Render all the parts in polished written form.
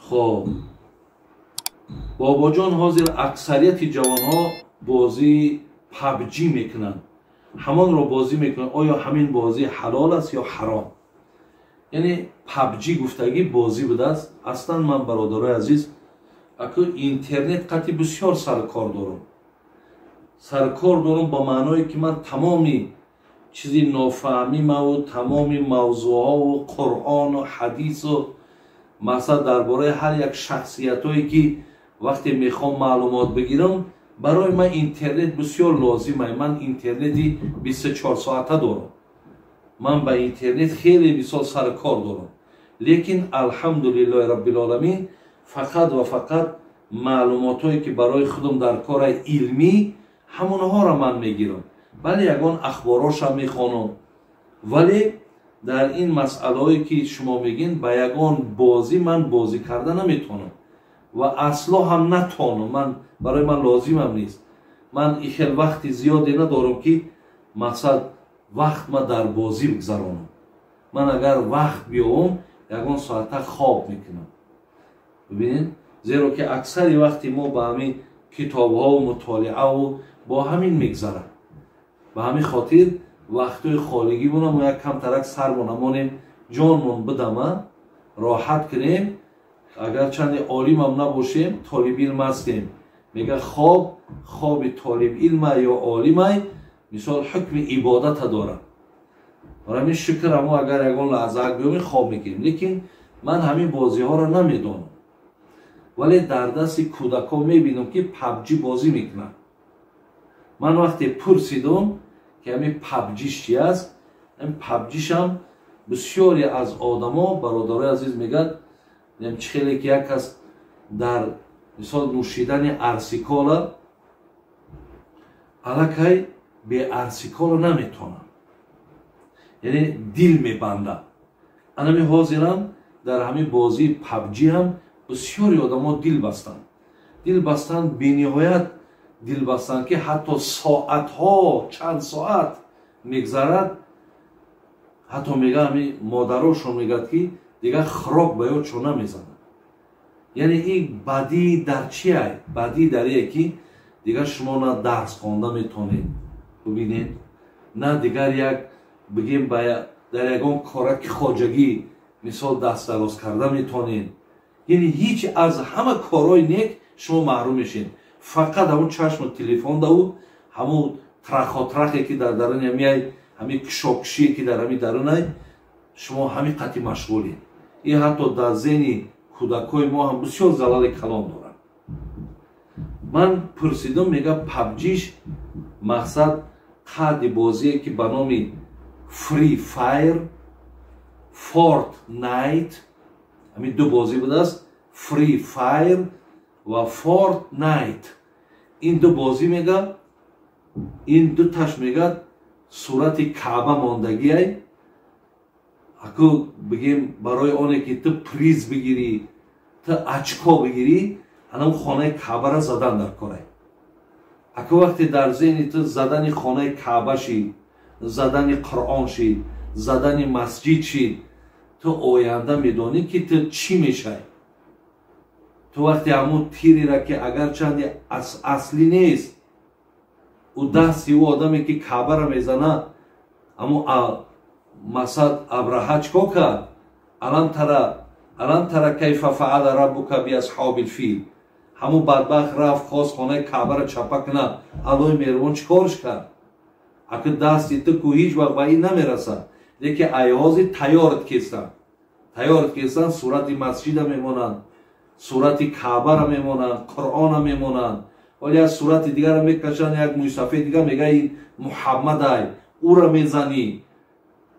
Хоб, бобоҷон, ҳозир аксарияти ҷавонҳо бозии PUBG мекунанд, ҳамонро бозӣ мекунанд. Оё ҳамин бозӣ ҳалол аст ё ҳаром? Яъне PUBG гуфтагӣ бозӣ будааст. Аслан ман, бародарои азиз, аку интернет қати бисёр саркор дорам. Саркор дорам ба маъное, ки ман тамоми чизи нофаҳмимаву тамоми мавзӯъҳову Қуръону ҳадису, масалан, дар бораи ҳар як шахсиятҳое, ки вақте мехоҳам маълумот бигирам, барои ман интернет бисёр лозим. Ман интернети 24 соата дорам, ман ба интернет хеле, мисол, саркор дорам. Лекин, алҳамдулиллоҳи раббилоламин, фақат ва фақат маълумотҳое, ки барои худам дар кораи илмӣ, ҳамонҳоро ман мегирам. Бале, ягон ахборошам мехонам, вале дар ин масъалаҳое, ки шумо мегин, ба ягон бозӣ ман бозӣ карда наметавонам ва асло ҳам натонам. Ман барои ман лозимам нест. Ман и хел вақти зиёде надорам, ки мақсад вақт ма дар бозӣ бигзаронам. Ман агар вақт биёвам, ягон соата хоб мекунам. Бибинед, зеро ки аксари вақти мо ба ҳамин китобҳову мутолиаву бо ҳамин мегзарад. Ба ҳамин хотир вақтҳои холигимона мо як камтарак сармона монем, ҷонмон бидама, роҳат кунем. Агарчанде олимам набошем, толибилм ҳастем. Мега, хоб, хоби толибилма ё олимай, мисол, ҳукми ибодата дорад. Барои ҳамин, шукр, амо агар ягон лаҳзаак биёмем, хоб мекунем. Лекин ман ҳамин бозиҳоро намедонам, вале дар дасти кӯдакҳо мебинам, ки PUBG бозӣ мекунанд. Ман вақте пурсидум, ки ҳамин PUBG ш чи аст, ҳамин PUBG шам бисёре аз одамо, бародарои азиз, мегӯяд, чӣ хеле ки як кас дар, мисол, нӯшидани арсикола аллакай бе арсикола наметавонад, яъне дил мебандад. Анами ҳозирам дар ҳамин бозии PUBG ҳам бисёри одамо дил бастанд, дил бастанд, бениҳоят дил бастанд, ки ҳатто соатҳо, чанд соат мегзарад. Ҳатто мега, ҳами модарошон мегӯяд, ки дигар хӯрок ба ёдшон намезанад. Яъне ин бадӣ дар чиай? Бадӣ дар ие, ки дигар шумо на дарс хонда метавонед, бубинед, на дигар як, бигем, дар ягон кораки хоҷагӣ, мисол, дастдароз карда метавонед. Яъне ҳеҷ аз ҳама корҳои нек шумо маҳрум мешед. Фақат ҳамун чашму телефон даву ҳамун трахотрахе, ки дар даруни ҳамиай, ҳамин кишокишие, ки дар ҳамин дарунай, шумо ҳамин қати машғулед. Ин ҳатто дар зеҳни кӯдакҳои мо ҳам бисёр залали калон дорад. Ман пурсидам, мега, PUBG ш мақсад қадди бозие, ки ба номи Free Fire, Fortnite, ҳамин ду бозӣ будааст, Free Fire ва Fortnite. Ин ду бозӣ, мега, ин дуташ, мегӯяд, сурати Каъба мондагиай. Аку, бигем, барои оне ки ту приз бигирӣ, ту очко бигирӣ, анам хонаи Каъбара задан дар корай. Аку вақте дар зеҳни ту задани хонаи Каъба шид, задани Қуръон шид, задани масҷид шид, ту оянда медонӣ, ки ту чӣ мешавӣ? Ту вақте ҳамун тирера, ки агарчанде аслӣ нест, ӯ дасти ӯ одаме, ки Каъбара мезана, ҳамун масад Абраҳа чикор кард? Алам тара кайфа фаала раббука биасҳоби лфил. Ҳамун бадбахт рафт, хост хонаи Каъбара чапа кунад. Аллоҳи меҳрубон чӣ корш кард? Аки дасти ту ку ҳеҷ вақт ба ин намерасад, лекин айҳози тайёрат кестанд, тайёрат кестанд, сурати масҷида мемонанд, сурати Каъбара мемонанд, Қуръона мемонанд. Ҳоли як сурати дигарро мекашанд, як мӯйсафед дигар, мега, ин Муҳаммадай, ӯра мезанӣ.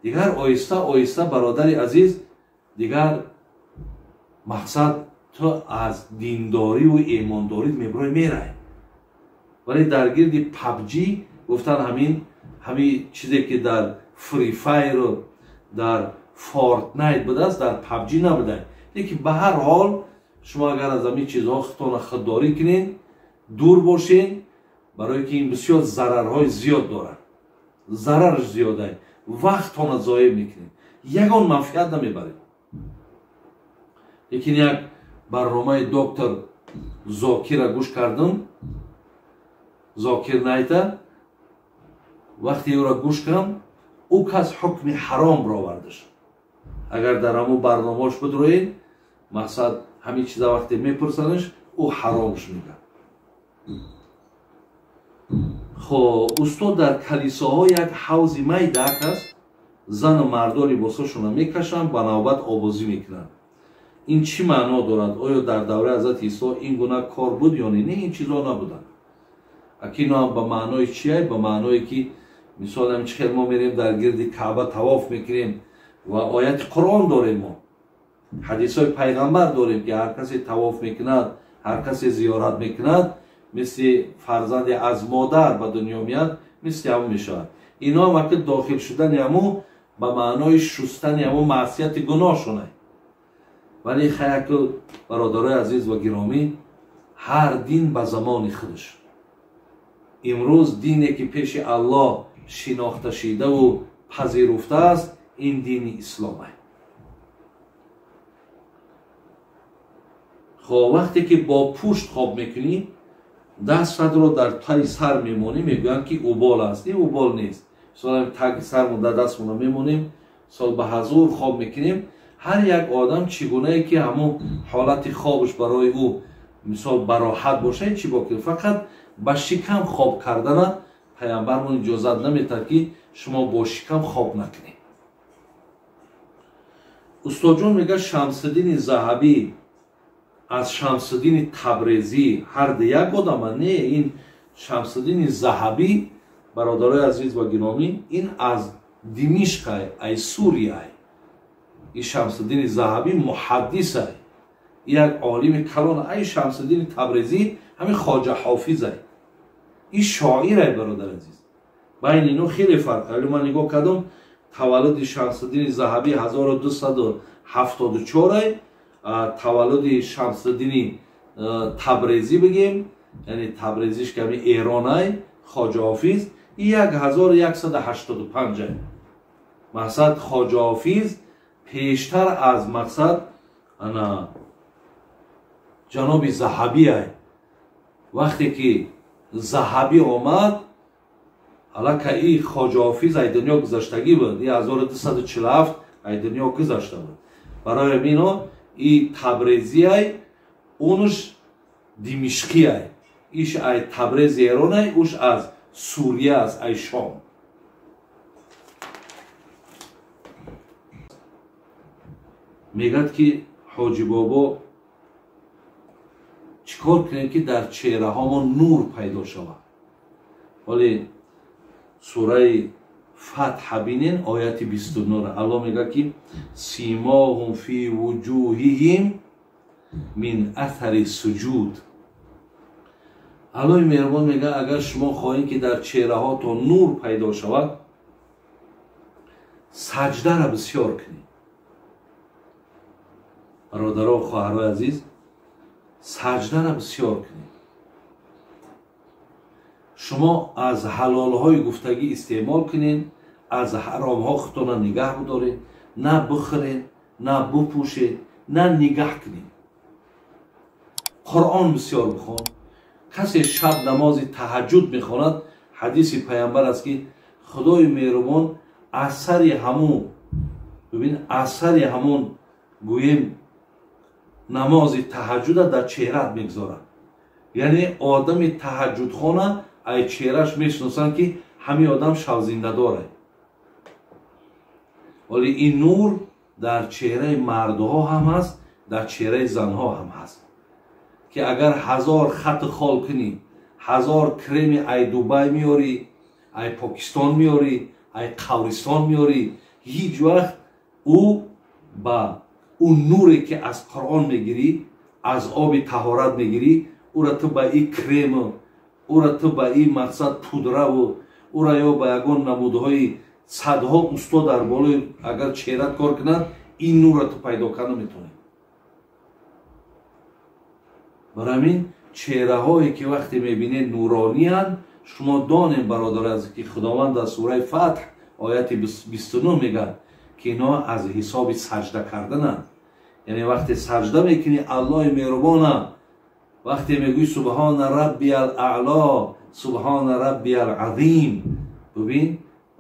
Дигар оҳиста оҳиста, бародари азиз, дигар мақсад ту аз диндориву эмондорӣ мебурой, мерай. Вале дар гирди PUBG гуфтан, ҳамин чизе, ки дар Free Fire, дар Fortnite будааст, дар PUBG набуда. Лекин ба ҳар ҳол шумо агар аз ҳамин чизҳо худтона худдорӣ кунед, дур бошед, барое ки ин бисёр зарарҳои зиёд дорад. Зарарш зиёда, вақтона зоеъ мекунед, ягон манфиат намебаред. Лекин як барномаи доктор Зокира гӯш кардам, Зокир Найта, вақте ӯро гӯш кардам, ӯ кас ҳукми ҳаром баровардаш. Агар дар ҳамун барномааш бидроед, мақсад ҳамин чиза вақте мепурсанаш, ӯ ҳаромш мегӯяд. Хоб, устод, дар калисоҳо як ҳавзи майдак аст, зану мардо либосошонро мекашанд, ба навбат обозӣ мекунанд. Ин чӣ маъно дорад? Оё дар давраи ҳазрати Исо ин гуна кор буд ё не? Не, ин чизҳо набуданд. Акино ба маънои чие? Ба маъное ки мисол ҳамин чӣ хел мо мерем дар гирди Каъба тавоф мекунем ва ояти Қуръон дорем, мо ҳадисҳои пайғамбар дорем, ки ҳар касе тавоф мекунад, ҳар касе зиёрат мекунад, мисли фарзанде аз модар ба дунё меяд, мисли ҳамон мешавад. Ино ҳам вақти дохил шудани ҳамун ба маънои шустани ҳамун маъсияти гуноҳшонай. Вале хаяку бародарои азиз ва гиромӣ, ҳар дин ба замони худаш. Имрӯз дине ки пеши Аллоҳ шинохта шидаву пазируфтааст, ин дини ислом аст. Хоб, вақте ки бо пушт хоб мекунӣ, дастатро дар таи сар мемонӣ, мегӯянд ки убол аст. Ин убол нест. Мисол таги сармон дар дастмона мемонем, мисол ба ҳазур хоб мекунем. Ҳар як одам чӣ гунае ки ҳамон ҳолати хобаш барои ӯ мисол бароҳат боша, чӣ бо кунад? Фақат ба шикам хоб кардана пайғамбармон иҷозат наметад, ки шумо бо шикам хоб накунед. Устодҷон мегӯяд, Шамсиддини Заҳабӣ аз Шамсиддини Табрезӣ ҳар ду як одама? Не, ин Шамсиддини Заҳабӣ, бародарои азиз ва гиромӣ, ин аз Димишқай, ай Сурияй. Ин Шамсиддини Заҳабӣ муҳаддисай, як олими калон. Ай Шамсиддини Табрезӣ ҳамин Хоҷа Ҳофизай, ин шоирай, бародар азиз. Байни ино хеле фарқ. Вале ман нигоҳ кардам, таваллуди Шамсиддини Заҳабӣ 1274, таваллуди Шамсиддини Табрезӣ бигем, яъне Табрезиш ки ҳамин Эронай, Хоҷа Ҳофиз, 1185. Мақсад Хоҷа Ҳофиз пештар аз мақсад ана ҷаноби Заҳабиай. Вақте ки Заҳабӣ омад, аллакай и Хоҷа Ҳофиз ай дунё гузаштагӣ буд, 1247 ай дунё гузашта буд. Барои ҳамино и Табрезиай, унуш Димишқиай, иш ай Табрези Эронай, уш аз Сурия аст, ай Шом. Мегӯяд ки Ҳоҷи бобо, чӣ кор кунем ки дар чеҳраҳомон нур пайдо шавад? Ҳоле сураи Фатҳа бинен, ояти 29. Аллоҳ мегӯяд ки симоҳум фи вуҷуҳиҳим мин аthари суҷуд. Аллоҳи меҳрубон мегӯяд, агар шумо хоҳед ки дар чеҳраҳотон нур пайдо шавад, саҷдара бисёр кунед. Бародаро, хоҳарои азиз, саҷдара бисёр кунед. Шумо аз ҳалолҳои гуфтагӣ истеъмол кунед, аз ҳаромҳо худтона нигаҳ бидоред, на бихӯред, на бупӯшед, на нигаҳ кунед. Қуръон бисёр бихон. Касе шаб намози таҳаҷҷуд мехонад, ҳадиси пайғамбар аст ки Худои меҳрубон асари ҳамун, бибин, асари ҳамун гӯем намози таҳаҷҷуда дар чеҳрат мегузорад. Яъне одами таҳаҷҷудхона ай чеҳраш мешиносанд ки ҳамин одам шавзиндадорад. Вале ин нур дар чеҳраи мардҳо ҳам ҳаст, дар чеҳраи занҳо ҳам ҳаст, ки агар 1000 хати хол кунӣ, 1000 креми ай Дубай меорӣ, ай Покистон меорӣ, ай Қавристон меорӣ, ҳеҷ вақт ӯ ба ӯ нуре ки аз Қуръон мегирӣ, аз оби таҳорат мегирӣ, ӯра ту ба и крему, ӯра ту ба и мақсад пудраву, ӯра ё ба ягон намудҳои садҳо усто дар болои агар чеҳрат кор кунад, ин нурра ту пайдо карда метавонӣ. Барои ҳамин чеҳраҳое ки вақте мебинед нурониянд, шумо донем, бародари азиз, ки Худованд дар сураи Фатҳ ояти 29 мегӯяд ки ино аз ҳисоби саҷда кардананд. Яъне вақте саҷда мекунӣ Аллоҳи меҳрубона, вақте мегӯӣ субҳона раббиял аъло, субҳона раббиял азим, бибин,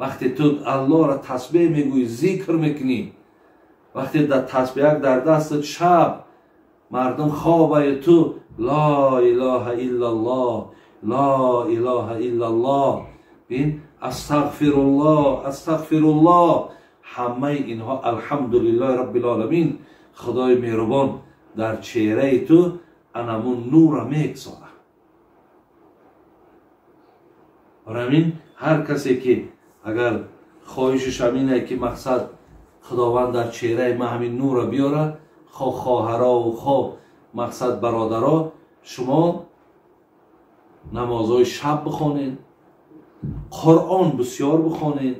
вақте ту Аллоҳро тасбеҳ мегӯӣ, зикр мекунӣ, вақте дар тасбеҳак дар дастат шаб мардум хобае, ту ла илаҳа иллаллоҳ, ла илаҳа иллаллоҳ, бин, астағфируллоҳ, астағфируллоҳ, ҳамаи инҳо алҳамдулиллоҳи раббил оламин, Худои меҳрубон дар чеҳраи ту анамун нурра мегузорад. Барои ҳамин ҳар касе ки агар хоҳишаш ҳамине ки мақсад Худованд дар чеҳраи ман ҳамин нурра биёрад, хо хоҳарову хо мақсад бародаро, шумо намозҳои шаб бихонед, Қуръон бисёр бихонед,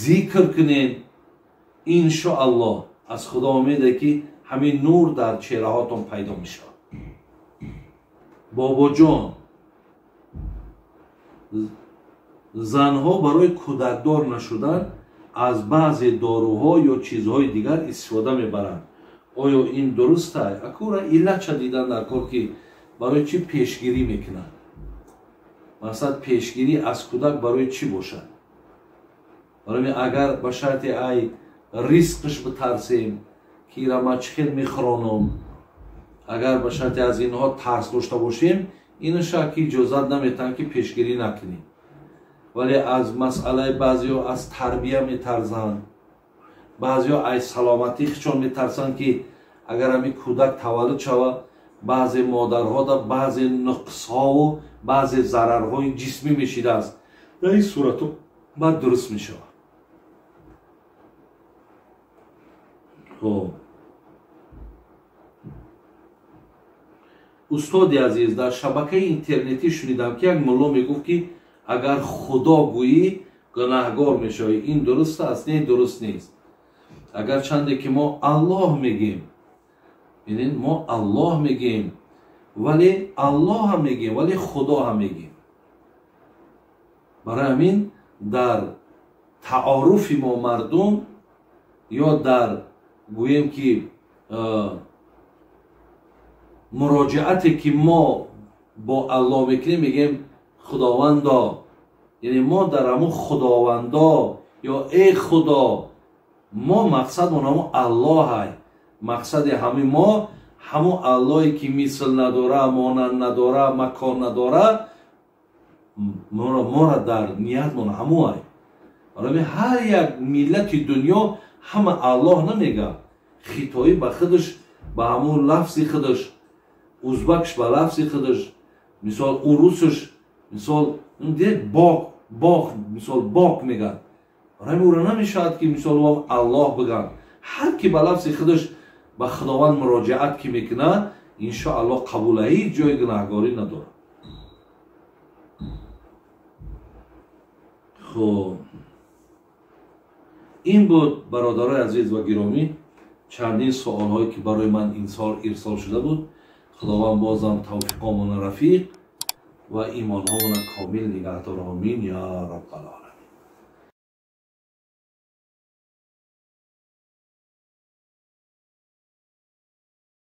зикр кунед, иншоаллоҳ аз Худо умеде ки ҳамин нур дар чеҳраҳотон пайдо мешавад. Бобоҷон, занҳо барои кӯдакдор нашудан аз баъзе доруҳо ё чизҳои дигар истифода мебаранд. Оё ин дуруст аст? Акура иллатша дидан дар кор ки барои чӣ пешгирӣ мекунанд? Масалан, пешгирӣ аз кӯдак барои чӣ бошад? Барои агар ба шарти ай ризқш битарсем, ки ира ман чӣ хел мехӯронам, агар ба шарти аз инҳо тарс дошта бошем, инаша ки иҷозат наметаҳанд ки пешгирӣ накунем. Вале аз масъалаи баъзеҳо аз тарбия метарсанд, баъзеҳо аз саломатӣ худшон метарсанд ки агар ҳамин кӯдак таваллуд шавад, баъзе модарҳо да баъзе нуқсҳову баъзе зарарҳои ҷисмӣ мешидааст. Дар ин суратҳо баъд дуруст мешавад. Хоб, устоди азиз, дар шабакаи интернетӣ шунидам ки як мулло мегуфт ки агар Худо гӯӣ гунаҳгор мешавӣ. Ин дуруст аст? Не, дуруст нест. Агар чанде ки мо Аллоҳ мегӯем, бинед, мо Аллоҳ мегӯем, вале Аллоҳ ҳам мегӯем, вале Худо ҳам мегӯем. Барои ҳамин дар таоруфи мо мардум ё дар гӯем ки муроҷиате ки мо бо Аллоҳ мекунем, мегӯем Худовандо, яъне мо дар ҳамун Худовандо ё эй Худо, мо мақсадмон ҳамун Аллоҳай. Мақсади ҳамин мо ҳамун Аллоҳе ки мисл надора, монанд надора, макон надора, мора дар ниятмон ҳамуай. Барои ҳар як миллати дунё ҳама Аллоҳ намегӯяд. Хитоӣ ба худаш, ба ҳамун лафзи худаш, узбакш ба лафзи худаш, мисол урусш, мисол бок, бок, мисол бок мегӯяд. Барои ӯро намешавад ки мисол Аллоҳ бигӯяд. Ҳар ки ба лафзи худаш ба Худованд муроҷиат ки мекунад, иншоаллоҳ қабула, ҳеҷ ҷои гунаҳгорӣ надорад. Хуб, ин буд бародарои азиз ва гиромӣ чандин суолҳое ки барои ман ирсол шуда буд. Худованд бозам тавфиқомона рафиқ ва имонҳомона комил нигаҳдор. Омин я раббал оламин.